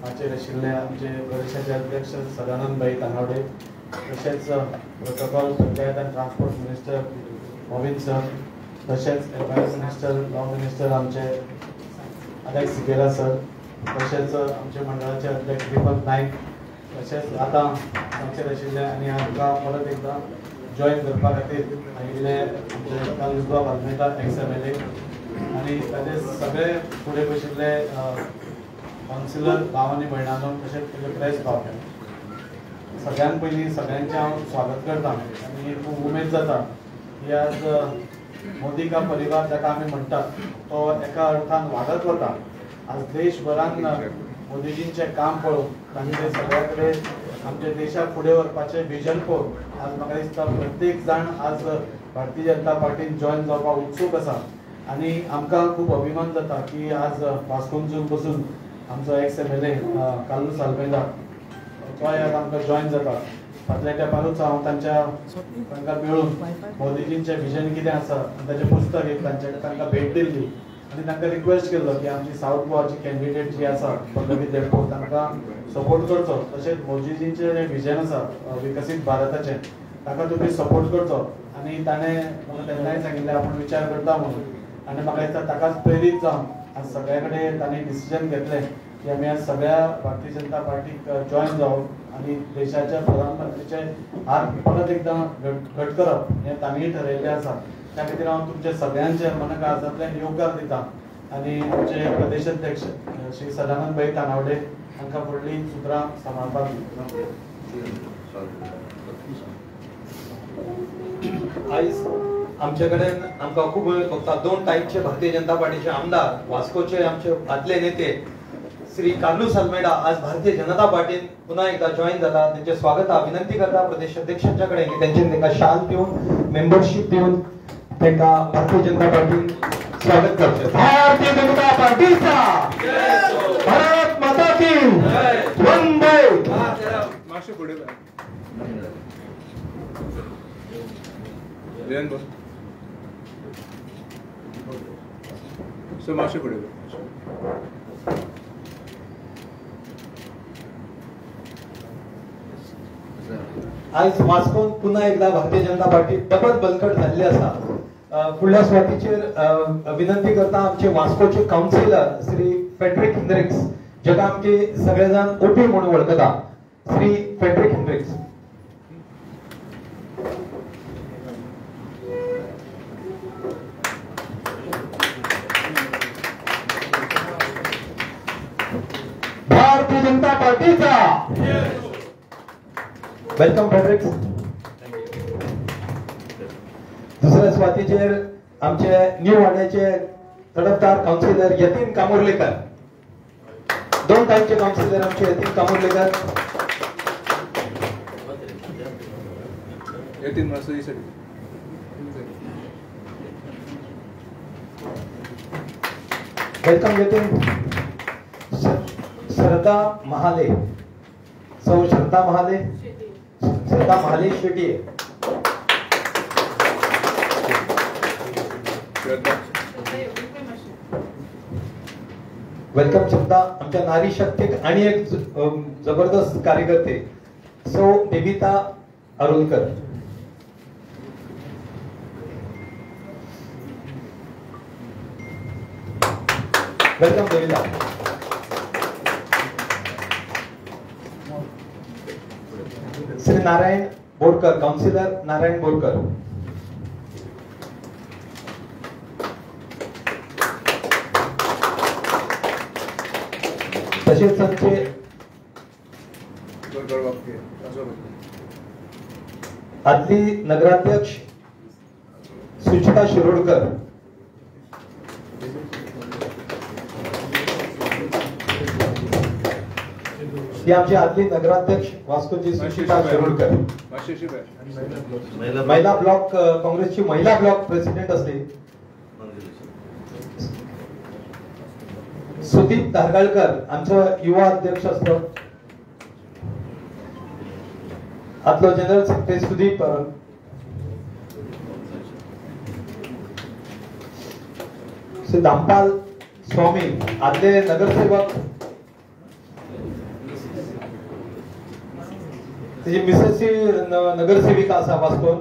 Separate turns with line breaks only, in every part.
माचयेर आशिल्ले आमचे प्रदेशाचे अध्यक्ष सदानंद भाई तानावडे, तशेंच protocol panchayat and transport minister Mauvin sir, तशेंच एनवायरमेंट मिनिस्टर लॉ मिनिस्टर आमचे अलेक्स सिकेरा सर, तशेंच आमचे मंडळाचे अध्यक्ष दीपक नायक, तशेंच आतां माचयेर आशिल्ले आनी आमकां परत एकदां जॉयन करपा खातीर आयिल्ले आमचे कार्लुसबाब आल्मेदा एक्स MLA आनी ताजे सगळे फुडें बशिल्ले कावन्सिलर भाव आनी भयणांनो, तशेंच तुजे प्रेस भाव, सगळ्यांत पयलीं सगळ्यांचें हांव स्वागत करता आनी खूब उमेद जाता की आज मोदी का परिवार जाका आमी म्हणटात तो एका अर्थान वाडत वता. आज देशभरान मोदीजींचें काम पळोवन तांचे सगळ्या कडेन आमच्या देशाक फुडें व्हरपाचें विजन पळोवन आज म्हाका दिसता प्रत्येक जाण आज भारतीय जनता पार्टीन जॉयन जावपाक उत्सूक आसा आनी आमकां खूब अभिमान जाता की आज वास्कोनसून बसून आमचो एक्स MLA Carlos Almeida तोय आज आमकां जॉयन जाता. फाटल्या तेंपारूच हांव तांकां मेळून मोदीजींचें विजन कितें आसा आनी ताचें पुस्तक एक तांकां भेट दिल्ली आनी तांकां रिक्वेस्ट केल्लो की आमची सावथ गोवाची कॅन्डिडेट जी आसा पल्लवी धेंपो तांकां सपोर्ट करचो, तशेंच मोदीजींचें जें विजन आसा विकसीत भारताचें ताका तुमी सपोर्ट करचो. आनी ताणें म्हाका तेन्नाय सांगिल्लें आपूण विचार करता म्हणून आनी म्हाका दिसता ताकाच प्रेरीत जावन आज सगळ्या कडेन तांणी डिसिजन घेतलें की आमी आज सगळ्या भारतीय जनता पार्टीक जॉयन जावप आनी देशाच्या प्रधानमंत्रीचे हात परत एकदां घट करप हें तांणीय ठरयल्लें आसा. त्या खातीर हांव तुमच्या सगळ्यांचे मनकाळजांतल्यान येवकार दिता आनी आमचे प्रदेश अध्यक्ष श्री सदानंद भाई तानावडे हांकां फुडलीं सुत्रां सांबाळपाक दिता.
आयज आमचे कडेन आमकां खूब उमेद भोगता दोन टायपचे भारतीय जनता पार्टीचे आमदार वास्कोचे आमचे आदले नेते श्री कार्लुस आल्मेडा आज भारतीय जनता पार्टीन पुन्हा एकदा जॉईन जाला. त्यांचे स्वागत विनंती करता प्रदेश अध्यक्षांच्या कडेन की त्यांच्यानी तांकां शाल दिवन मेंबरशीप दिवन तांकां भारतीय जनता पार्टीन स्वागत करचें. भारतीय जनता पार्टीचा भारत माता की वंदे. आज वास्कोन पुन्हा एकदा भारतीय जनता पार्टी डबल बलकट झालेली आसा. फुडल्या सुवातीचेर विनंती करता आमचे वास्कोचे कावन्सिलर श्री फेड्रिक हेंड्रिक्स, जाका आमचे सगळे जाण ओपी म्हणून वळखता, श्री फेड्रिक हेंड्रिक्स. भारतीय जनता पार्टीचा welcome Fredericks. दुसऱ्या स्वातीचेर आमचे न्यू वाड्याचे तडफदार कावन्सिलर यतीन कामुर्लेकर, दोन टायमचे कावन्सिलर आमचे यतीन कामुर्लेकर.
Yatin
welcome Yatin. श्रद्धा महाले, सौ श्रद्धा महाले, श्रद्धा महाले शेट्टी. Welcome श्रद्धा. आमच्या नारी शक्तीक आणि एक जबरदस्त कार्यकर्ते सौ Devita अरुलकर. Welcome Devita. Shri Narayan Borkar, councillor Narayan Borkar. तसेच आमचे आदली नगराध्यक्ष सुचिता शिरोडकर, ही आमची आदली नगराध्यक्ष वास्कोची सुचिता शिरोडकर, महिला ब्लॉक काँग्रेसची महिला ब्लॉक प्रेसिडेंट असली. सुदीप धारगाळकर आमचो युवा अध्यक्ष असलो, आदलो जनरल सेक्रेटरी सुदीप. श्री धामपाल स्वामी आदले नगरसेवक. तेजी मिसेसी नगरसेविका आसा वास्कोन,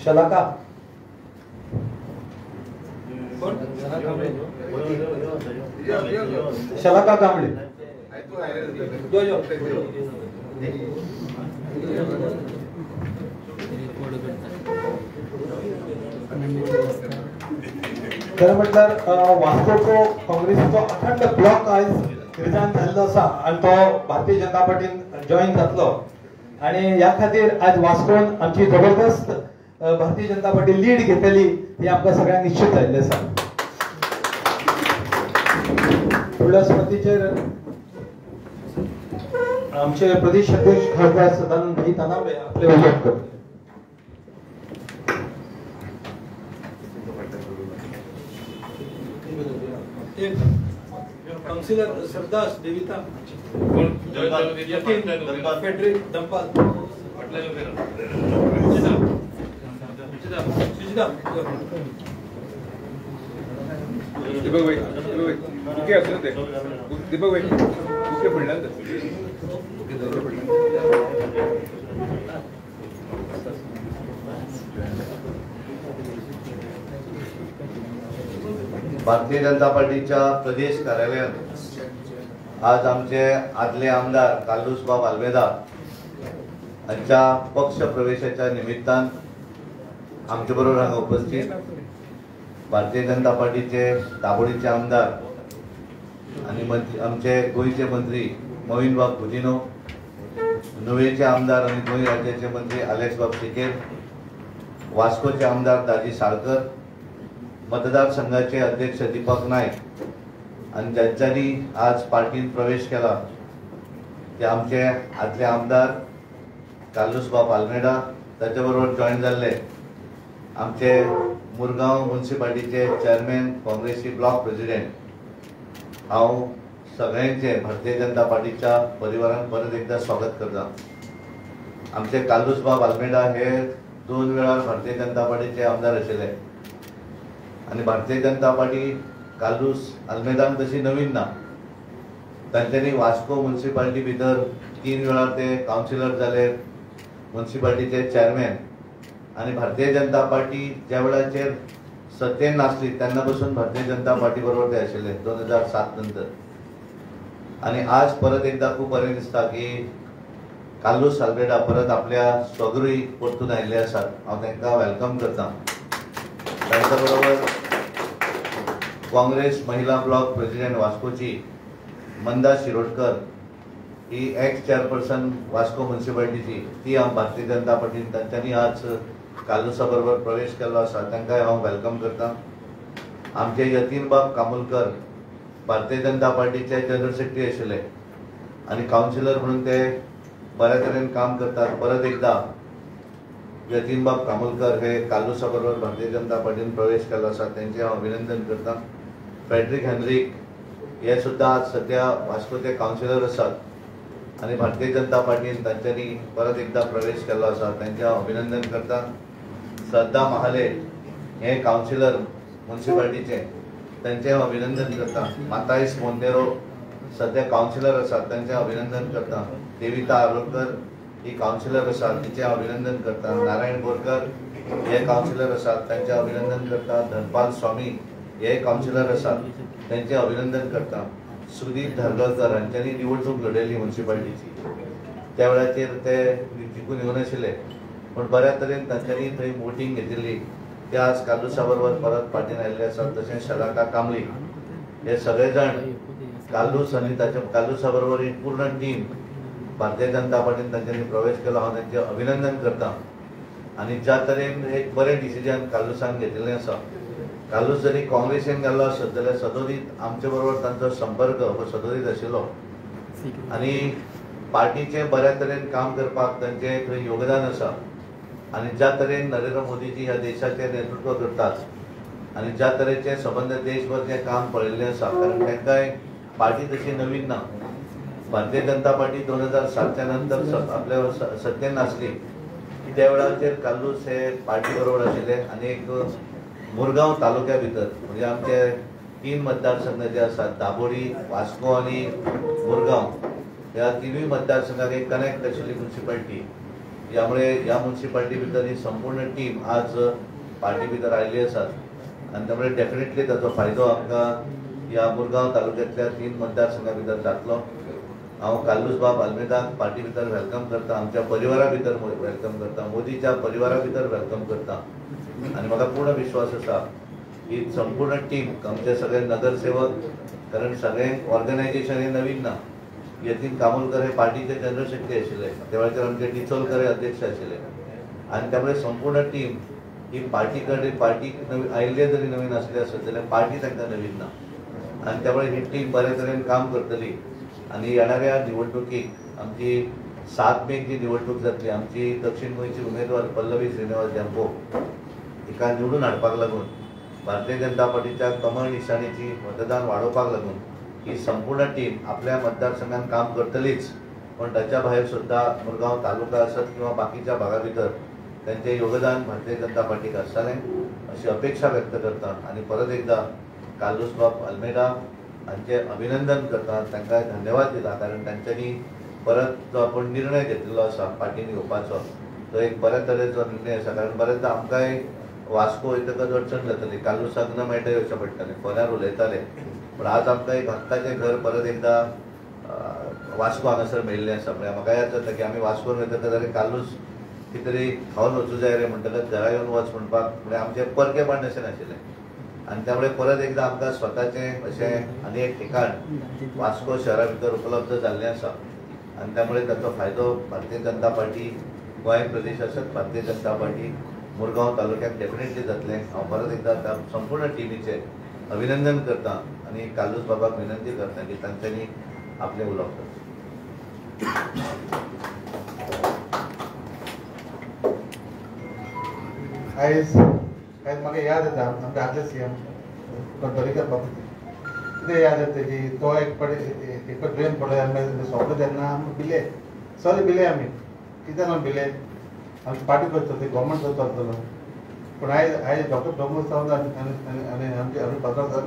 शलाका शलाका कांबळे. खरें म्हटल्यार वास्कोचो काँग्रेसीचो अखंड ब्लॉक आयज रिजायन जाल्लो आसा आनी तो भारतीय जनता पार्टीन जॉईन जातलो आनी ह्या खातीर आज वास्कोन आमची जबरदस्त भारतीय जनता पार्टी लीड घेतली ही आमकां सगळ्यांक निश्चित जाल्लें आसा. फुडल्या सुवातीचेर आमचे प्रदेश अध्यक्ष खासदार सदानंद भाई तानावडे आपले उलोवप करतले. काउन्सिलर सरदास देविता फेडरिक दंपाल
दीपक भाई, बुके आसले ते दीपक भाई बुके पडल्यान.
भारतीय जनता पार्टीच्या प्रदेश कार्यालयात आज आमचे आदले आमदार कार्लुसबाब आल्मेदा हांच्या पक्ष प्रवेशाच्या निमित्तान आमचे बरोबर हांगा उपस्थित भारतीय जनता पार्टीचे दाबोळीचे आमदार आनी मंत्री आमचे गोंयचे मंत्री मोविनबाब गुदिन्हो, नुवेचे आमदार आनी गोंय राज्याचे मंत्री आलेक्सबाब सिकेर, वास्कोचे आमदार दाजी साळकर, मतदारसंघाचे अध्यक्ष दीपक नायक आनी ज्यांच्यांनी आज पार्टीन प्रवेश केला ते आमचे आदले आमदार कार्लुसबाब आल्मेडा, ताचे बरोबर जॉईन जाल्ले आमचे मुरगांव म्युनिसिपालिटीचे चेअरमॅन, काँग्रेसी ब्लॉक प्रेसिडेंट. हांव सगळ्यांचे भारतीय जनता पार्टीच्या परिवारान परत एकदा स्वागत करता. आमचे कार्लुसबाब आल्मेडा हे 2 वेळार भारतीय जनता पार्टीचे आमदार आशिल्ले आनी भारतीय जनता पार्टी कार्लुस आल्मेदांक तशी नवीन ना. तांच्यांनी वास्को म्युनिसिपालिटी भितर 3 वेळार ते कावन्सिलर जाले, म्युनिसिपालिटीचे चेअरमॅन आनी भारतीय जनता पार्टी ज्या वेळाचेर सत्तेन नासली तेन्ना पसून भारतीय जनता पार्टी बरोबर ते आशिल्ले 2007 नंतर. आनी आज परत एकदा खूब बरें दिसता की कार्लुस आल्मेदा परत आपल्या स्वगृही परतून आयिल्ले आसात. हांव तांकां welcome करता. तांच्या बरोबर काँग्रेस महिला ब्लॉक प्रेसिडेंट वास्कोची मंदा शिरोडकर ही एक्स चेअरपर्सन वास्को म्युनिसिपालिटीची, ती हांव भारतीय जनता पार्टीन तांच्यांनी आज कार्लुसा बरोबर प्रवेश केल्लो आसा, तांकांय हांव welcome करता. आमचे यतीनबाब कामुलकर भारतीय जनता पार्टीचे जनरल सेक्रेटरी आशिल्ले आनी कावन्सिलर म्हणून ते बऱ्या तरेन काम करतात. परत एकदा यतीनबाब कामुलकर हे कार्लुसा बरोबर भारतीय जनता पार्टीन प्रवेश केल्लो आसा, तेंचें हांव अभिनंदन करता. फेडरिक हेनरीक हे सुद्दां आज सद्या वास्कोचे कावन्सिलर आसात आनी भारतीय जनता पार्टीन तांच्यांनी परत एकदा प्रवेश केल्लो आसा, तेंचें हांव अभिनंदन करता. श्रद्धा महाले हे कावन्सिलर म्युनिसिपालिटीचे, तेंचें हांव अभिनंदन करता. माताईस मोंतेरो सद्या कावन्सिलर आसात, तेंचें अभिनंदन करता. देविता आरोलकर ही कावन्सिलर आसात, तिचें अभिनंदन करता. नारायण बोरकर हे कावन्सिलर आसात, तेंचें अभिनंदन करता. धनपाल स्वामी हे कावन्सिलर आसात, तेंचें अभिनंदन करता. सुदीप धारगळकर हांच्यांनी निवडणूक लढयली म्युनिसिपालिटीची, त्या वेळाचेर ते जिखून येवनाशिल्ले पूण बऱ्या तरेन तांच्यांनी थंय वोटींग घेतिल्ली, ते आज कार्लुसा बरोबर परत पार्टीन आयिल्ले आसात. तशेंच शलाका कांबळी हे सगळे जाण कार्लुस आनी ताच्या कार्लुसा बरोबर ही पूर्ण टीम भारतीय जनता पार्टीन तांच्यांनी प्रवेश केलो, हांव तांचें अभिनंदन करता. आनी ज्या तरेन एक बरें डिसिजन कार्लुसान घेतिल्लें आसा, कार्लुस जरी काँग्रेसीन गेल्लो आसत जाल्यार सदोदीत आमचे बरोबर तांचो संपर्क हो सदोदीत आशिल्लो आनी पार्टीचें बऱ्या तरेन काम करपाक तांचें थंय योगदान आसा. आनी ज्या तरेन नरेंद्र मोदीजी ह्या देशाचें नेतृत्व करतात आनी ज्या तरेचें सबंद देशभर जें काम पळयल्लें आसा, कारण तांकांय पार्टी तशी नवीन ना. भारतीय जनता पार्टी 2007 नंतर आपल्या सत्तेन नासली त्या वेळाचेर कार्लुस हे पार्टी बरोबर आशिल्ले आनी एक मुरगांव तालुक्या भितर म्हणजे आमचे 3 मतदारसंघ जे आसात दाबोळी, वास्को आनी मुरगांव, ह्या तिनूय मतदारसंघाक एक कनेक्ट आशिल्ली म्युन्सिपाल्टी. ह्यामुळे ह्या म्युन्सिपाल्टी भितर ही संपूर्ण टीम आज पार्टी भितर आयिल्ली आसात आनी त्यामुळे डेफिनेटली ताचो फायदो आमकां ह्या मुरगांव तालुक्यांतल्या 3 मतदारसंघा भितर जातलो. हांव कार्लूस बाब आल्मेदाक पार्टी भितर welcome करता, आमच्या परिवारा भितर welcome करता, मोदीच्या परिवारा भितर welcome करता आनी म्हाका पूर्ण विश्वास आसा ही संपूर्ण टीम आमचे सगळे नगरसेवक, कारण सगळें ऑर्गनायझेशन हे नवीन ना. यतीन कामोलकर हे पार्टीचे जनरल सेक्रेटरी आशिल्ले, त्या वेळाचेर आमचे डिचोलकर हे अध्यक्ष आशिल्ले आनी त्यामुळे संपूर्ण टीम ही पार्टी कडेन पार्टी आयिल्ले जरी नवीन आसले आसत जाल्यार पार्टी तांकां नवीन ना आनी त्यामुळे ही टीम बऱ्या तरेन काम करतली. आनी येणाऱ्या निवडणुकीक आमची 7 मेक जी निवडणूक जातली, आमची दक्षिण गोंयची उमेदवार पल्लवी श्रीनिवास धेंपो हिका निवडून हाडपाक लागून भारतीय जनता पार्टीच्या कमळ निशाणीची मतदान वाडोवपाक लागून ही संपूर्ण टीम आपल्या मतदारसंघात काम करतलीच, पण ताच्या भायर सुद्दां मुरगांव तालुका आसत किंवा बाकीच्या भागा भितर त्यांचे योगदान भारतीय जनता पार्टीक आसतलें अशी अपेक्षा व्यक्त करता. आनी परत एकदा कार्लूस बाब आल्मेदा हांचे अभिनंदन करता, तांकां धन्यवाद दिता, कारण तांच्यांनी परत जो आपण निर्णय घेतिल्लो आसा पार्टीन घेवपाचो तो एक बऱ्या तरेचो निर्णय आसा. कारण बरेचदा आमकांय वास्को वयतकच अडचण जाताली, कार्लूसाक न मेळटा येवचें पडटालें, फोनार उलयताले, पूण आज आमकां एक हक्काचें घर परत एकदां वास्को हांगासर मेळिल्लें आसा. म्हळ्यार म्हाका याद जाता की आमी वास्कोन वयतकच जाल्यार कार्लूस कितें तरी खावन वचूं जाय रे म्हणटकच घरा येवन वच म्हणपाक म्हळ्यार आमचें परकेपण अशें नाशिल्लें आनी त्यामुळे परत एकदां आमकां स्वताचें अशें आनी एक ठिकाण वास्को शहरा भितर उपलब्ध जाल्लें आसा आनी त्यामुळे ताचो फायदो भारतीय जनता पार्टी गोंय प्रदेश आसत, भारतीय जनता पार्टी मुरगांव तालुक्याक डेफिनेटली जातलें. हांव परत एकदां त्या संपूर्ण टिमीचें अभिनंदन करता आनी कार्लूस बाबाक विनंती करता की तांच्यांनी आपलें उलोवप करचें.
आयज आयज म्हाका याद येता आमचे आदले सीएम पर्रीकर बाबू कितें याद येता की तो एक फावट एक ड्रेन पडलो आमी सोंपलो तेन्ना आमी भिले, सगळे भिले आमी, कितें जावन भिले, आमची पार्टी करतली, गव्हर्मेंट चलतलो. पूण आयज आयज डॉक्टर प्रमोद सावंत आनी आमचे आमी पत्रकार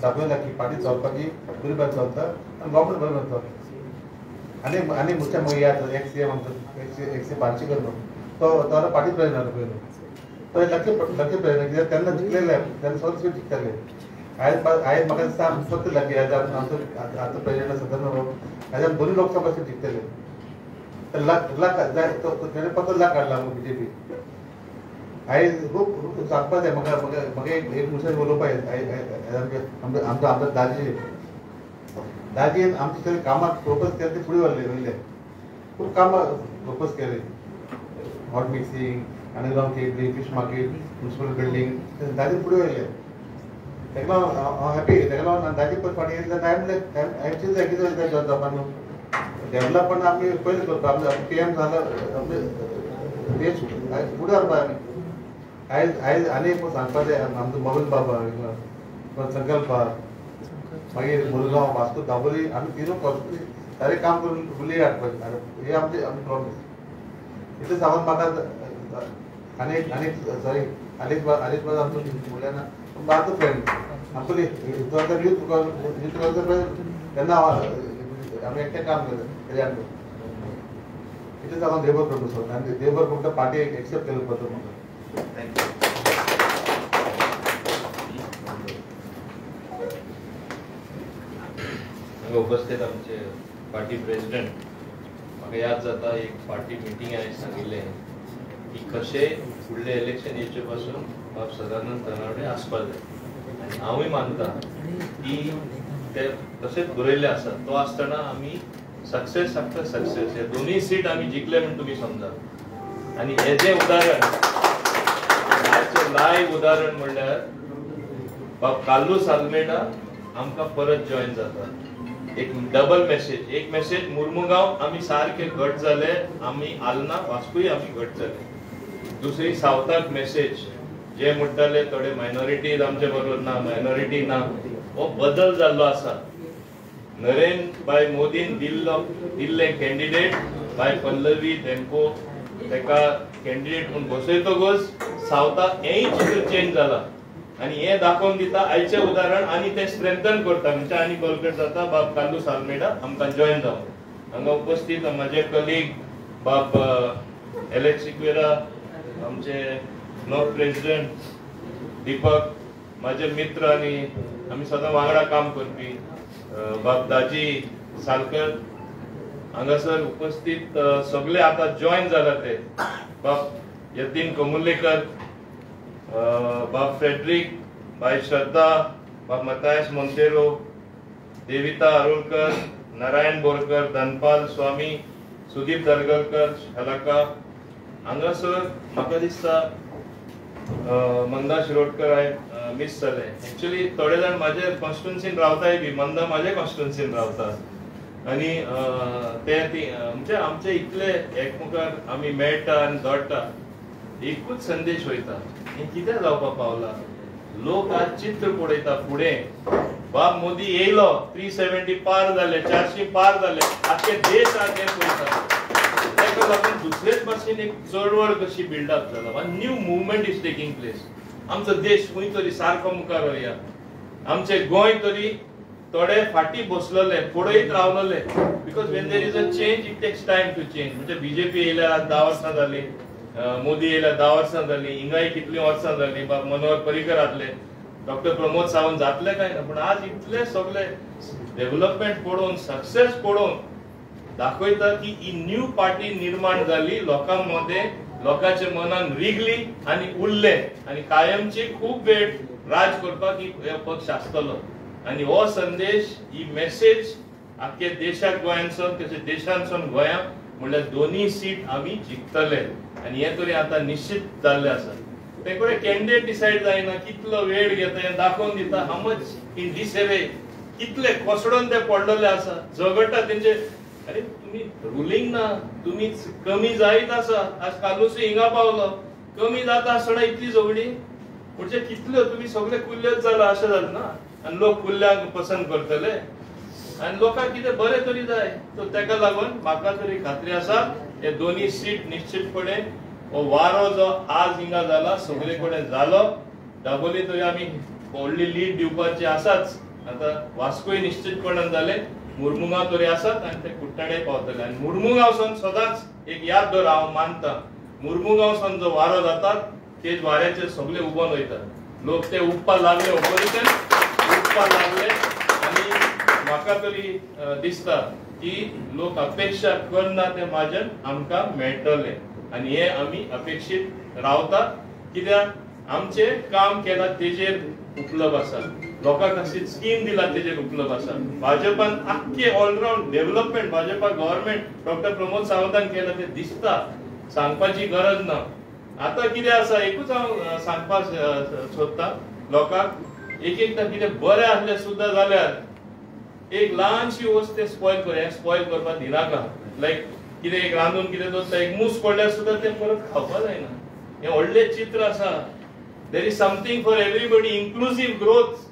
दाखयला की पार्टी चलपाची बरी बरें चलता आनी गव्हर्मेंट बरें चलता. आनी आनी मुख्य म्हाका याद एक सीएम आमचो एक सी बार्शीकर म्हणून तो तो पार्टी प्रेसिडेंट जालो पयलो, तो लकी लकी प्रेसिडेंट कित्याक तेन्ना जिखलेले, तेन्ना सगळे सीट जिखताले. आयज आयज म्हाका दिसता आमचो फक्त लकी आयज आमचो आतां प्रेसिडेंट आसा सदानंद आयज आमी दोनूय लोकसभा सीट जिखतले. तर लक लक जाय तो तेणें फक्त लक काडला आमकां बीजेपी. आयज खूब सांगपा जाय म्हाका म्हाका म्हाका एक मनशान उलोवपा आयज आमचे आमचो आमदार दाजी दाजीन आमचे सगळीं कामां फोकस केलें, ते फुडें व्हरले वयले खूब कामां फोकस केले, hot mixing, underground cabling, fish market, municipal building दाजीन फुडें व्हरले. ताका लागून हांव हॅपी, ताका लागून दाजी परत फाटीं येयले जाल्यार हांवें हांवें चिंतलें कितें जाता जावपा न्हू डेवलपमेंट आमी पयलीं करता, आमचे पी एम जालो आमचे देश फुडें व्हरपा आमी. आयज आयज आनी एक सांगपा जाय आमचो मोगल बाबा संकल्प, मागीर मुरगांव, वास्को, दाबोली आमी तिनूय कॉन्स्टिट्युन्सी सारें काम करून फुडली हाडपाचें हे आमचें आमचें प्रॉमीस. इतलें सांगून म्हाका आनी एक आनी सॉरी आलेश आलेश बाब आमचो म्हणल्यार ना पूण आमचो फ्रेंड आमचो तो आतां यूथ यूथ काँग्रेस तेन्ना आमी एकटें काम केलें तेज्या इतलें सांगून देवभर प्रभू सोडटा आनी देवभर फक्त पार्टी एक्सेप्ट केलें पडटा म्हाका.
Thank you.
हांगा उपस्थित आमचे पार्टी प्रेसिडेंट, म्हाका याद जाता एक पार्टी मिटींग हांवें सांगिल्लें की कशें फुडलें इलेक्शन येवचे पासून बाब सदानंद तानावडे आसपा जाय आनी हांवूय मानता की ते तशेंच बरयल्ले आसा, तो आसतना आमी सक्सेस आफ्टर सक्सेस हे दोनूय सीट आमी जिखले म्हण तुमी समजा. आनी हें जें उदाहरण आजचें लायव्ह उदाहरण म्हणल्यार बाब कार्लूस आल्मेडा आमकां परत जॉयन जाता. एक डबल मेसेज, एक मेसेज मुर्मुगांव आमी सारके घट जाले, आमी आलना वास्कूय आमी घट जाले. दुसरी सावथाक मेसेज जे म्हणटाले थोडे मायनॉरिटीज आमचे बरोबर ना, मायनॉरिटी ना, हो बदल जाल्लो आसा. नरेंद्र भाई मोदीन दिल्ले कॅन्डिडेट बाय पल्लवी धेंपो ताका कॅन्डिडेट म्हूण बसयतकच सावथा हेंय चित्र चेंज जाला आनी हें दाखोवन दिता आयचें उदाहरण आनी तें स्ट्रेंथन करता म्हणजे आनी बळकट जाता बाब कार्लूस आल्मेडा आमकां जॉयन जावन. हांगा उपस्थित म्हाजे कलीग बाब एलेक्स सिक्वेरा, आमचे ब्लॉक प्रेसिडेंट दीपक, म्हाजे मित्र आनी आमी सदां वांगडा काम करपी बाब दाजी सालकर, हांगासर उपस्थित सगळे आतां जॉयन जाला ते बाब यतीन कोमुल्लेकर, बाब फ्रेडरिक, बाय श्रद्धा, बाब मतायस मोंतेरो, देविता आरोलकर, नारायण बोरकर, धनपाल स्वामी, सुदीप दरगलकर, शलाका. हांगासर म्हाका दिसता मंदा शिरोडकर हांवें मिस जालें. एक्चुअली थोडे जाण म्हाजे कॉन्स्टिट्युन्सीन रावताय बी, मंदा म्हाजे कॉन्स्टिट्युन्सीन रावता आनी ते म्हणजे आमचे इतले एकमुखार आमी मेळटा आनी जोडटा. एकूच संदेश वयता, हें कितें जावपाक पावला, लोक आज चित्र पळयता फुडें. बाब मोदी येयलो, 370 पार जाले, 400 पार जाले, आख्खे देश आज हें पळयता. ताका लागून दुसरेच भाशेन एक चळवळ कशी बिल्डअप जाला, new movement is taking place. आमचो देश खंय तरी सारको मुखार वया, आमचे गोंय तरी थोडे फाटी बसलेले, पळयत रावलेले. Because when there is a change it takes time to change. म्हणजे बीजेपी येयल्यार आज 10 वर्सां जाली, मोदी येयल्यार 10 वर्सां जाली, हिंगाय कितलीं वर्सां जाली, बाब मनोहर पर्रीकर आसले, डॉक्टर प्रमोद सावंत जातले काय ना, पूण आज इतले सगळे डेव्हलपमेंट पळोवन, सक्सेस पळोवन दाखयता की ही न्यू पार्टी निर्माण जाली, लोकां मदें, लोकांच्या मनान रिगली आनी उरले आनी कायमची खूब वेळ राज करपाक ही पक्ष आसतलो. आनी हो संदेश, ही मेसेज आख्खे देशाक गोंयांसून तशें देशांसून गोंया म्हणल्यार दोनूय सीट आमी जिखतले आनी हें तरी आतां निश्चित जाल्लें आसा. ते कडेन कॅन्डिडेट डिसायड जायना, कितलो वेळ घेता हें दाखोवन दिता. How much in डिसअवे, कितले कोसळोन ते पडलेले आसा, झगडटा तेंचे. अरे तुमी रुलींग ना, तुमी कमी जायत आसा. आज कालूसूय हिंगा पावलो, कमी जाता आसतना इतली झगडी म्हणजे कितल्यो तुमी सगळे कुल्ल्योच जाला अशें जालें ना. आनी लोक कुल्ल्यांक पसंत करतले आनी लोकांक कितें बरें तरी जाय. सो ताका लागून म्हाका तरी खात्री आसा हे दोनूय सीट निश्चितपणे हो वारो जो आज हिंगा जाला सगळे कडेन जालो. दाबोली तरी आमी व्हडली लीड दिवपाची आसाच. आतां वास्कोय निश्चितपणान जालें, मुर्मुगांव तरी आसात आनी ते कुट्टाडे पावतले. आनी मुर्मुगांव सदांच एक याद दवर, हांव मानता मुर्मुगांव जो वारो जाता तेच वाऱ्याचेर सगळे उबोन वयतात लोक, ते उबपाक लागले, ओपोजिशन उबपाक लागले. आनी म्हाका तरी दिसता की लोक अपेक्षा करना ते म्हाजन आमकां मेळटले आनी हे आमी अपेक्षीत रावता. कित्याक आमचे काम केला तेजेर उपलब्ध आसा, लोकांक अशी स्कीम दिला तेजेर उपलब्ध आसा. भाजपान आख्खे all round development Bhajpa government doctor Pramod सावंतान केला ते दिसता, सांगपाची गरज ना. आतां कितें आसा एकूच हांव सांगपाक सोदता लोकांक, एक एकदां कितें बरें आसलें सुद्दां जाल्यार एक ल्हानशी वस्त ते स्पॉयल कर, स्पॉयल करपाक दिनाका. लायक कितें एक रांदून कितें दवरता, एक मूस पडल्यार सुद्दां तें परत खावपाक जायना. हें व्हडलें चित्र आसा. There is something for everybody, inclusive growth.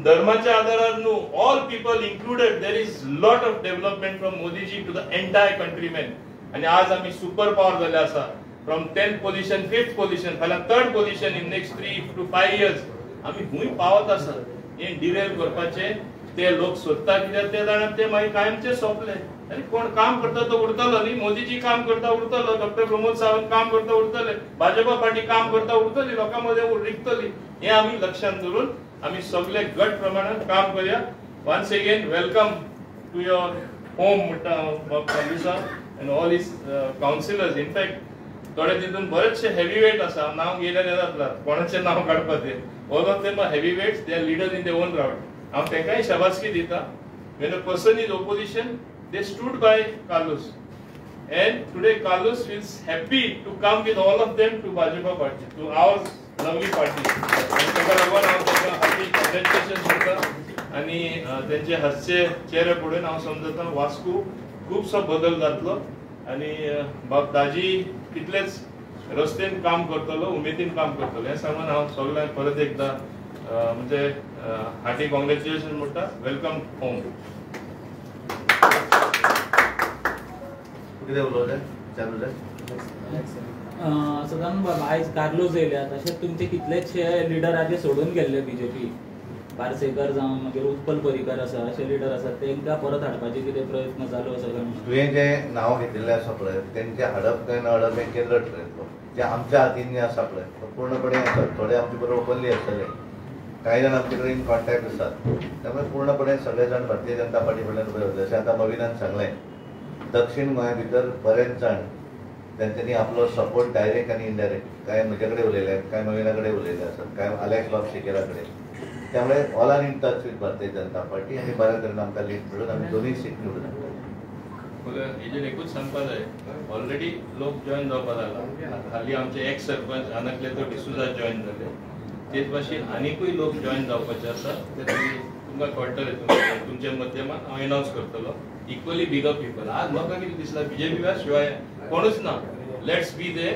धर्माच्या आधारार न्हू, all people included. There is lot of development from Modiji to the entire countrymen. आनी आज आमी सुपर पावर जाल्ले आसा. From 10th position, 5th position, फाल्यां 3rd position in next 3 to 5 years आमी खूंय पावत आसा. हें डिरेल करपाचें ते लोक सोदता, कित्याक ते जाणा ते मागीर कायमचे सोंपले. आनी कोण काम करता तो उरतलो न्ही. मोदीजी काम करता उरतलो, डॉक्टर प्रमोद सावंत काम करता उरतले, भाजपा पार्टी काम करता उरतली, लोकां मदें रिगतली. हें आमी लक्षांत दवरून आमी सगळे गट प्रमाणान काम करया. Once again welcome to your home म्हणटा हांव कालुसा and all his councillors. In fact थोडे तितून बरेचशे हेवी वेट आसा, नांव घेयल्यार येता, कोणाचें नांव काडपाचें. All of them are heavy weights, they are leaders in their own right. हांव तांकांय शाबासकी दिता. When a person is opposition, they stood by Carlos, and today Carlos feels happy to come with all of them to Bhajpa party, to our lovely party. ताका लागून हांव तांकां hearty congratulation करता आनी तेंचे हातचे चेहरे पळोवन हांव समजता वास्को खुबसो बदल जातलो आनी बाब दाजी तितलेच रस्तेन काम करतलो, उमेदीन काम करतलो. हें सांगून हांव सगळ्यांक परत एकदां म्हणजे हार्टी कॉंग्रेच्युलेशन म्हणटा. Welcome home.
कितें उलोवचें चालू जाय.
सदानंद बाब, आयज कार्लोस येयल्या, तशेंच तुमचे कितलेशे लिडर आदी सोडून गेल्ले बीजेपी, पार्सेकर जावं मागीर उत्पल पर्रीकर आसा अशे लिडर आसात तेंकां परत हाडपाचे कितें प्रयत्न चालू आसा काय?
तुवें जें नांव घेतिल्लें आसा पळय तेंचें हाडप काय ना हाडप हें केंद्र ठरयतलो. जें आमच्या हातीन जें आसा पळय तो पूर्णपणे आसा. थोडे आमचे बरोबर ओपनली आसतले, कांय जाण आमचे कडेन कॉन्टॅक्ट आसात, त्यामुळे पूर्णपणे सगळे जाण भारतीय जनता पार्टी कडल्यान उबे रावले. जशें आतां मविनान सांगलें, दक्षिण गोंया भितर बरेच जाण तेंच्यांनी आपलो सपोर्ट डायरेक्ट आनी इनडायरेक्ट, कांय म्हजे कडेन उलयले, कांय मविना कडेन उलयले आसात, कांय अलेक्स बाब सिकेरा कडेन. त्यामुळे all are in touch with Bharatiya Janata Party आनी बऱ्या तरेन आमकां लीड मेळून आमी दोनूय सीट निवडून हाडटले.
हेजेर एकूच सांगपा जाय, ऑलरेडी लोक जॉयन जावपा लागला. हाली आमचे एक्स सरपंच आनकलेतो डिसुजा जॉयन जाले, तेच भाशेन आनिकूय लोक जॉयन जावपाचे आसा. ते तुमकां कळटलें, तुमच्या माध्यमान हांव एनावन्स करतलो. इक्वली बिगर पिपल. आज म्हाका कितें दिसला, बीजेपी शिवाय कोणूच ना. Let's be there.